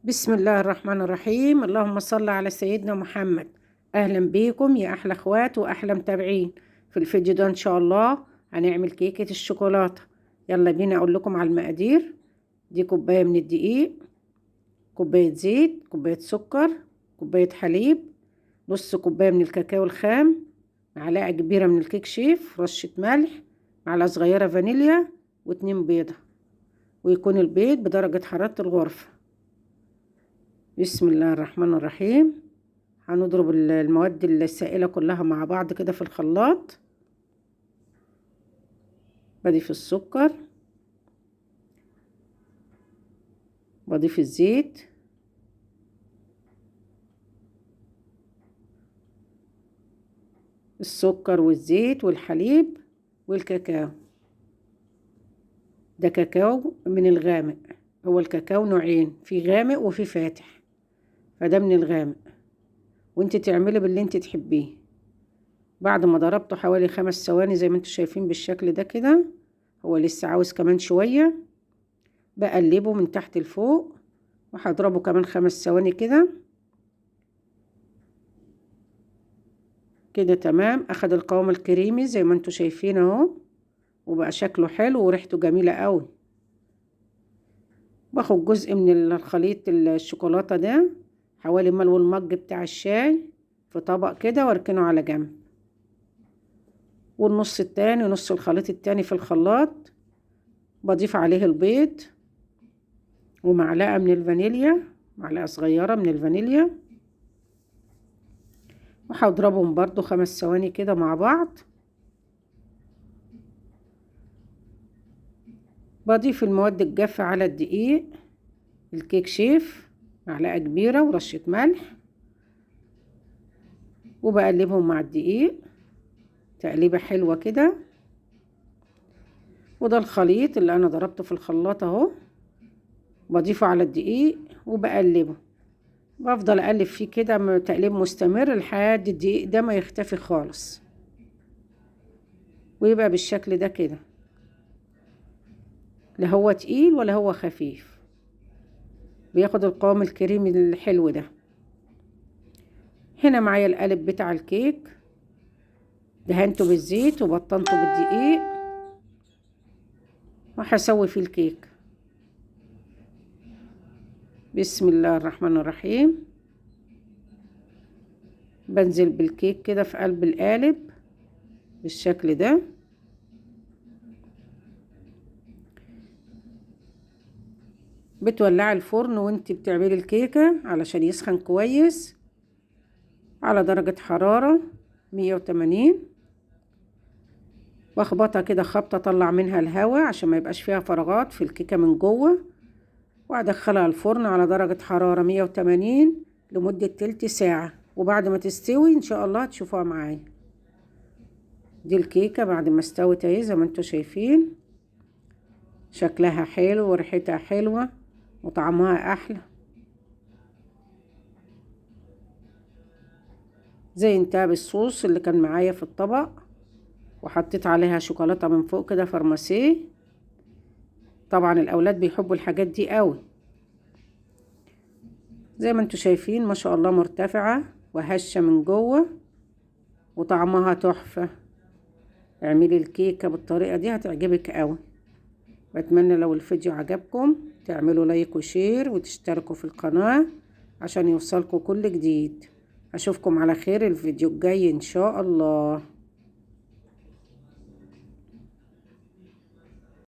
بسم الله الرحمن الرحيم. اللهم صل على سيدنا محمد. اهلا بيكم يا احلى اخوات واحلى متابعين. في الفيديو ده ان شاء الله هنعمل كيكة الشوكولاتة. يلا بينا اقول لكم على المقادير. دي كوباية من الدقيق، كوباية زيت، كوباية سكر، كوباية حليب، نص كوباية من الكاكاو الخام، معلقة كبيرة من الكيك شيف، رشة ملح، معلقة صغيرة فانيليا، و2 بيضة، ويكون البيض بدرجة حرارة الغرفة. بسم الله الرحمن الرحيم. هنضرب المواد السائلة كلها مع بعض كده في الخلاط. بضيف السكر، بضيف الزيت، السكر والزيت والحليب والكاكاو. ده كاكاو من الغامق، هو الكاكاو نوعين، في غامق وفي فاتح، فده من الغامق، وانت تعملي باللي انت تحبيه. بعد ما ضربته حوالي 5 ثواني زي ما انتوا شايفين بالشكل ده كده، هو لسه عاوز كمان شوية، بقلبه من تحت لفوق وهضربه كمان 5 ثواني كده كده. تمام، اخد القوام الكريمي زي ما انتوا شايفين اهو، وبقى شكله حلو وريحته جميلة قوي. باخد جزء من الخليط الشوكولاتة ده حوالي ملو المج بتاع الشاي في طبق كده، واركنه على جنب، والنص التاني نص الخليط التاني في الخلاط بضيف عليه البيض ومعلقة من الفانيليا، معلقة صغيرة من الفانيليا، وهضربهم برضو 5 ثواني كده مع بعض. بضيف المواد الجافة على الدقيق، الكيك شيف معلقة كبيرة ورشة ملح، وبقلبهم مع الدقيق تقليبة حلوة كده. وده الخليط اللي انا ضربته في الخلاط اهو، بضيفه على الدقيق وبقلبه، بفضل اقلب فيه كده تقليب مستمر لحد الدقيق ده ما يختفي خالص، ويبقى بالشكل ده كده، لا هو تقيل ولا هو خفيف، بياخد القوام الكريمي الحلو ده. هنا معايا القالب بتاع الكيك، دهنته بالزيت وبطنته بالدقيق، وهسوي فيه الكيك. بسم الله الرحمن الرحيم. بنزل بالكيك كده في قلب القالب بالشكل ده، بتولعي الفرن وانتي بتعملي الكيكة علشان يسخن كويس على درجة حرارة 180، واخبطها كده خبطة اطلع منها الهواء عشان ما يبقاش فيها فراغات في الكيكة من جوه، وادخلها الفرن على درجة حرارة 180 لمدة تلت ساعة، وبعد ما تستوي ان شاء الله تشوفوها معايا. دي الكيكة بعد ما استوت اهي زي ما انتوا شايفين، شكلها حلو وريحتها حلوة وطعمها احلى. زينتها بالصوص اللي كان معايا في الطبق، وحطيت عليها شوكولاتة من فوق كده فرماسيه. طبعا الاولاد بيحبوا الحاجات دي قوي. زي ما انتوا شايفين ما شاء الله مرتفعة وهشة من جوه وطعمها تحفة. اعملي الكيكة بالطريقة دي هتعجبك قوي. بتمنى لو الفيديو عجبكم تعملوا like و share وتشتركوا في القناة عشان يوصلكوا كل جديد. اشوفكم على خير الفيديو الجاي ان شاء الله.